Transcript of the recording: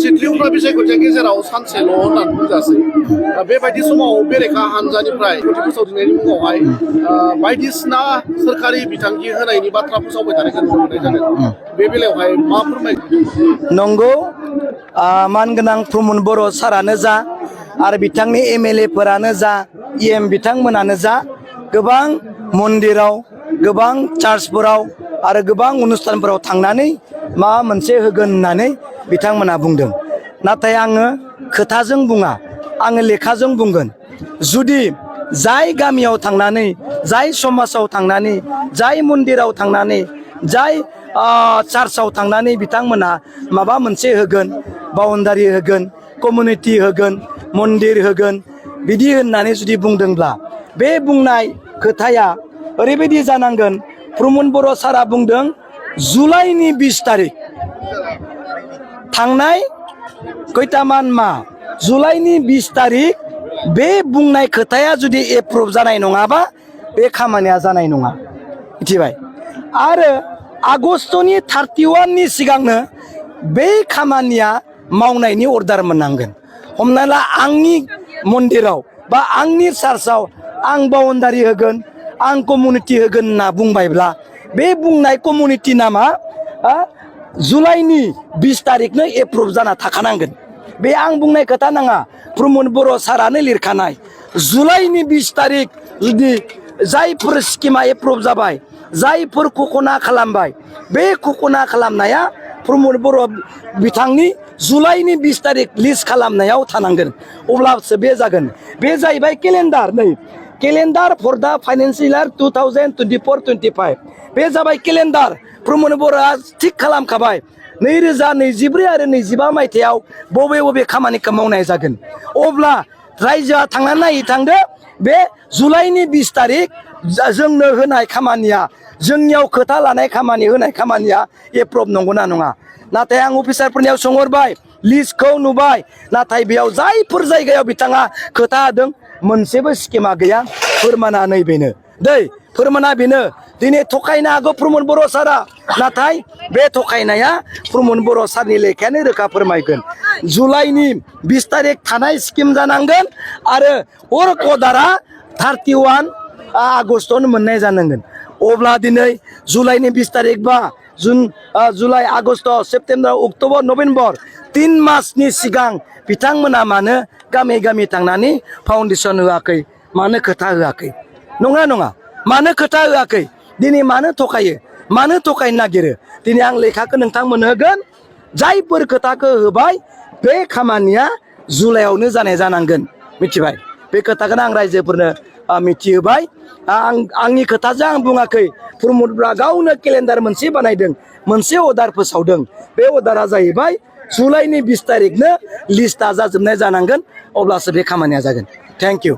सिडलिउफ्रा बिसायख'थिया गेजेराव सानसेल' होननानै बुंजासै बेबायदि समाव बेरेखा हानजानिफ्राय खौथि फोसावदिंनायनि मुङावहाय बायदिसिना सोरखारि बिथांखि होनायनि बाथ्रा फोसावबाय थानायखौ नुनो मोननाय जादों बे बेलायावहाय मा फोरमायगोन? नंगौ मानगोनां प्रमद बर' सारानो जा आरो बिथांनि एमएलए फोरानो जा इएम बिथांमोनानो जा गोबां मन्दिराव गोबां चार्चफोराव आरो गोबां अनुष्ठानफोराव थांनानै माबा मोनसे होगोन होननानै बिथांमोना बुंदों नाथाय आङो खोथाजों बुङा आङो लेखाजों बुंगोन जुदि जाय गामियाव थांनानै जाय समाजाव थांनानै जाय मन्दिराव थांनानै जाय चार्चआव थांनानै बिथांमोना माबा मोनसे होगोन बाउन्डारि होगोन कमिउनिटि होगोन मन्दिर होगोन बिदि होननानै जुदि बुंदोंब्ला बे बुंनाय खोथाया ओरैबायदि जानांगोन प्रमद बर' सारा बुंदों जुलाइनि 20 तारिख थांनाय खैथामान मा जुलाइनि 20 तारिख बे बुंनाय खोथाया जुदि एप्रुभ जानाय नङाबा बे खामानिया जानाय नङा मिथिबाय आरो आगस्टनि 31 नि सिगांनो बे खामानिया मावनायनि अर्डार मोननांगोन हमना ला आंनि मन्दिराव बा आंनि चार्चआव आं बाउन्डारि होगोन आं कमिउनिटि होगोन होनना बुंबायब्ला बे बुंनाय कमिउनिटि नामा जुलाइनि 20 तारिखनो एप्रुभ जाना थाखानांगोन बे आं बुंनाय खोथा नाङा प्रमद बर' सारानो लिरखानाय जुलाइनि 20 तारिख जुदि जायफोर स्किमा एप्रुभ जाबाय जायफोर घोषणा खालामबाय बे घोषणा खालामनाया प्रमद बर' बिथांनि जुलाइनि 20 तारिख लिस्ट खालामनायाव थानांगोन अब्लासो बे जागोन बे जाहैबाय केलेन्डार नै केलेन्डार फर दा फाइनेन्सियेल इयार 2024-25 बे जाबाय केलेन्डार प्रमद बर'आ थिग खालामखाबाय 2024 आरो 25 मायथाइयाव बबे बबे खामानिखौ मावनाय जागोन अब्ला रायजोआ थांनानै नायहैथांदो बे जुलाइनि 20 तारिख जोंनो होनाय खामानिया जोंनियाव खोथा लानाय खामानि होनाय खामानिया एप्रुभ नंगौना नङा नाथाय आं अफिसारफोरनियाव सोंहरबाय लिस्टखौ नुबाय नाथाय बेयाव जायफोर जायगायाव बिथाङा खोथा होदों मोनसेबो स्किमा गैया फोरमाना नैबेनो दै फोरमाना बेनो दिनै थखायनो हागौ प्रमद बर' सारा नाथाय बे थखायनाया प्रमद बर' सारनि लेखायानो रोखा फोरमायगोन जुलाइनि 20 तारिख थानाय स्किम जानांगोन आरो वर्क अर्डारा 31 आगस्टआवनो मोननाय जानांगोन अब्ला दिनै जुलाइनि 20 तारिख बा July August September October November 3 मासनि सिगां बिथांमोना मानो गामि गामि थांनानै फाउन्डेसन होआखै मानो खोथा होआखै नङा नङा मानो खोथा होआखै दिनै मानो थखायो मानो थखायनो नागिरो दिनै आं लेखाखौ नोंथांमोननो होगोन जायफोर खोथाखौ होबाय बे खामानिया जुलाइआवनो जानाय जानांगोन मिथिबाय बे खोथाखौनो आं रायजोफोरनो मिथिहोबाय आंनि खोथाजों आं बुङाखै प्रमदफ्रा गावनो केलेन्डार मोनसे बानायदों मोनसे अर्डार फोसावदों बे अर्डारा जाहैबाय जुलाइनि 20 तारिखनो लिस्टआ जाजोबनाय जानांगोन अब्लासो बे खामानिया जागोन थेंक इउ